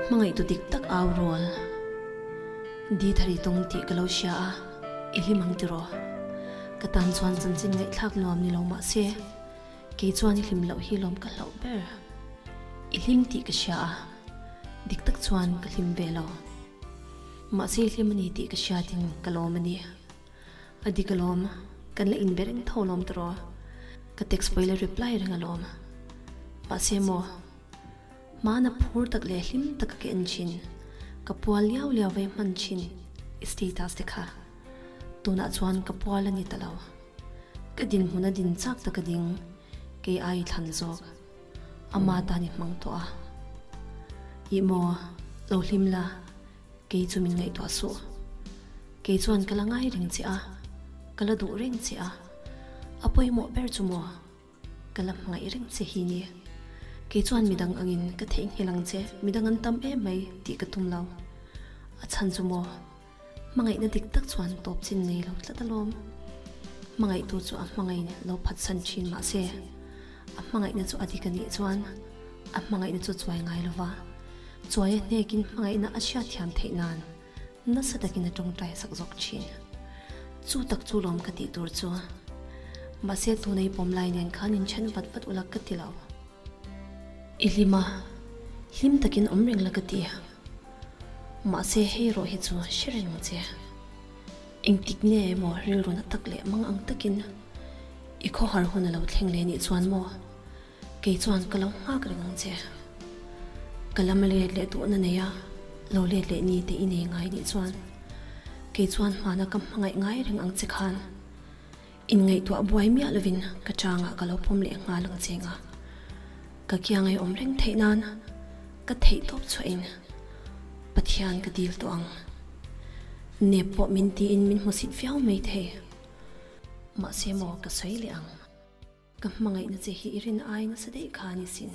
Hmangaih tu dik tak au rual. Di thari tawng tih ka lo hria a, i hlim ang tiraw? Ka tan chuan chanchin ngaihthlak nuam ni lo mah se, kei chuan i hlim loh hi lawm ka hlauh ber. I hlim tih ka hria a, dik tak chuan ka hlim ve lo. Mahse i hlim a ni tih ka hriatin ka lawm a ni. A dik alawm, kan la inbe reng tho alawm tiraw? Ka text pawh i la reply reng alawm. Mahse maw? Hmana phur tak leh hlim taka ka en thin, ka pual liau liau ve hman thin i status te kha. Tunah chuan ka pual a ni ta lo. Ka dinhmun a din chak taka ding, kei ai thlan zawk. Ama tan i hmang tawh a. Ih maw, lo hlim la, kei chu min ngaihtuah suh. Kei chuan ka la ngai reng che a, ka la duh reng che a. A pawimawh ber chu maw? Ka la hmangaih reng che hi ni. Kei chuan midang angin ka theihnghilh ang che, midang an tam em mai tih ka tum lo. A chhan chu maw? Hmangaihna dik tak chuan tawp chin nei lo tlat alawm. Hmangaihtu chu a hmangaih lo phatsan thin mahse, a hmangaihna chu a dik a nih chuan a hmangaihna chu chuai ngai lo va, chuai a hnekin hmangaihna a hriatthiam theih nan Nasa takin a tawngtai sak zawk thin. Chu tak chu lawm ka tih tur chu. Mahse tuna i pawm lai nen khan in then vat vat ula ka ti lo. I hlim a, hlim takin awm reng la ka ti. Mahse hei erawh hi chu hre reng ang che. Engtik nge emaw rilru na tak leh mang ang takin i khawhar hun a lo thleng leh nih chuan maw Kei chuan ka lo nghak reng ang che. Ka lam let leh duhna nei a, lo let leh ni te i nei ngai nih chuan kei chuan hmana ka hmangaih ngai reng ang che khan inngaihtuah buai miah lovin ka changah ka lo pawm leh nghal ang che nga. Ka kiangai awm reng theih nan ka theih tawp chhuahin Pathian ka dil tawh ang. Nep pawh min tiin min hmusit viau mai thei. Mahse maw ka sawi leh ang. Ka hmangaihna che hi i rin ai nasa daih kha a ni sin.